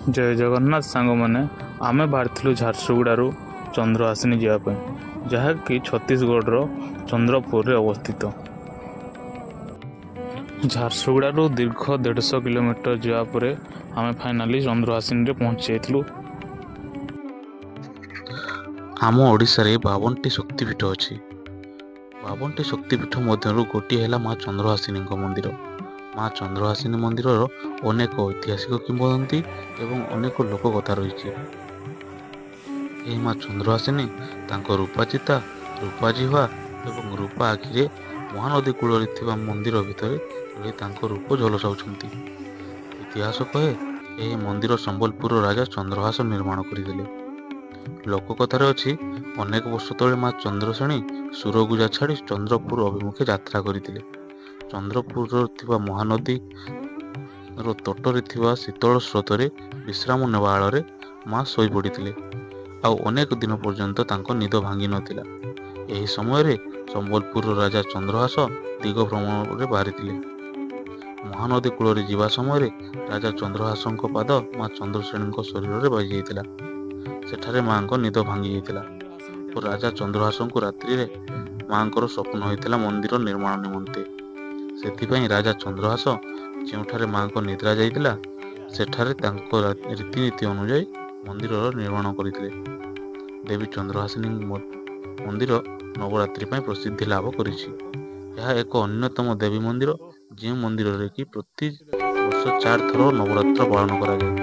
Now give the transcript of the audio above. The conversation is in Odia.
ଜୟ ଜଗନ୍ନାଥ ସାଙ୍ଗମାନେ, ଆମେ ବାହାରିଥିଲୁ ଝାରସୁଗୁଡ଼ାରୁ ଚନ୍ଦ୍ରହାସିନୀ ଯିବା ପାଇଁ, ଯାହାକି ଛତିଶଗଡ଼ର ଚନ୍ଦ୍ରପୁରରେ ଅବସ୍ଥିତ। ଝାରସୁଗୁଡ଼ାରୁ ଦୀର୍ଘ 150 କିଲୋମିଟର ଯିବା ପରେ ଆମେ ଫାଇନାଲି ଚନ୍ଦ୍ରହାସିନୀରେ ପହଞ୍ଚି ଯାଇଥିଲୁ। ଆମ ଓଡ଼ିଶାରେ 52ଟି ଶକ୍ତିପୀଠ ଅଛି। 52ଟି ଶକ୍ତିପୀଠ ମଧ୍ୟରୁ ଗୋଟିଏ ହେଲା ମା ଚନ୍ଦ୍ରହାସିନୀଙ୍କ ମନ୍ଦିର। ମା ଚନ୍ଦ୍ରହାସିନୀ ମନ୍ଦିରର ଅନେକ ଐତିହାସିକ କିମ୍ବଦନ୍ତୀ ଏବଂ ଅନେକ ଲୋକକଥା ରହିଛି। ଏହି ମା ଚନ୍ଦ୍ରହାସିନୀ ତାଙ୍କ ରୂପା ଚିତା, ରୂପା ଜିହ୍ୱା ଏବଂ ରୂପା ଆଖିରେ ମହାନଦୀ କୂଳରେ ଥିବା ମନ୍ଦିର ଭିତରେ ରହି ତାଙ୍କ ରୂପ ଝଲସାଉଛନ୍ତି। ଇତିହାସ କହେ, ଏହି ମନ୍ଦିର ସମ୍ବଲପୁରର ରାଜା ଚନ୍ଦ୍ରହାସ ନିର୍ମାଣ କରିଥିଲେ। ଲୋକକଥାରେ ଅଛି, ଅନେକ ବର୍ଷ ତଳେ ମା ଚନ୍ଦ୍ରସେଣୀ ସୁରଗୁଜା ଛାଡ଼ି ଚନ୍ଦ୍ରପୁର ଅଭିମୁଖେ ଯାତ୍ରା କରିଥିଲେ। ଚନ୍ଦ୍ରପୁରରେ ଥିବା ମହାନଦୀର ତଟରେ ଥିବା ଶୀତଳ ସ୍ରୋତରେ ବିଶ୍ରାମ ନେବା ଆଳରେ ମା ଶୋଇପଡ଼ିଥିଲେ, ଆଉ ଅନେକ ଦିନ ପର୍ଯ୍ୟନ୍ତ ତାଙ୍କ ନିଦ ଭାଙ୍ଗି ନଥିଲା। ଏହି ସମୟରେ ସମ୍ବଲପୁରର ରାଜା ଚନ୍ଦ୍ରହାସ ଦିଗ ଭ୍ରମଣରେ ବାହାରିଥିଲେ। ମହାନଦୀ କୂଳରେ ଯିବା ସମୟରେ ରାଜା ଚନ୍ଦ୍ରହାସଙ୍କ ପାଦ ମା ଚନ୍ଦ୍ରସେଣୀଙ୍କ ଶରୀରରେ ବାଜିଯାଇଥିଲା। ସେଠାରେ ମାଙ୍କ ନିଦ ଭାଙ୍ଗି ଯାଇଥିଲା ଓ ରାଜା ଚନ୍ଦ୍ରହାସଙ୍କୁ ରାତ୍ରିରେ ମାଙ୍କର ସ୍ୱପ୍ନ ହୋଇଥିଲା ମନ୍ଦିର ନିର୍ମାଣ ନିମନ୍ତେ। ସେଥିପାଇଁ ରାଜା ଚନ୍ଦ୍ରହାସ ଯେଉଁଠାରେ ମାଙ୍କ ନିଦ୍ରା ଯାଇଥିଲା, ସେଠାରେ ତାଙ୍କ ରୀତିନୀତି ଅନୁଯାୟୀ ମନ୍ଦିରର ନିର୍ମାଣ କରିଥିଲେ। ଦେବୀ ଚନ୍ଦ୍ରହାସିନୀ ମନ୍ଦିର ନବରାତ୍ରି ପାଇଁ ପ୍ରସିଦ୍ଧି ଲାଭ କରିଛି। ଏହା ଏକ ଅନ୍ୟତମ ଦେବୀ ମନ୍ଦିର, ଯେଉଁ ମନ୍ଦିରରେ କି ପ୍ରତି ବର୍ଷ 4 ଥର ନବରାତ୍ର ପାଳନ କରାଯାଏ।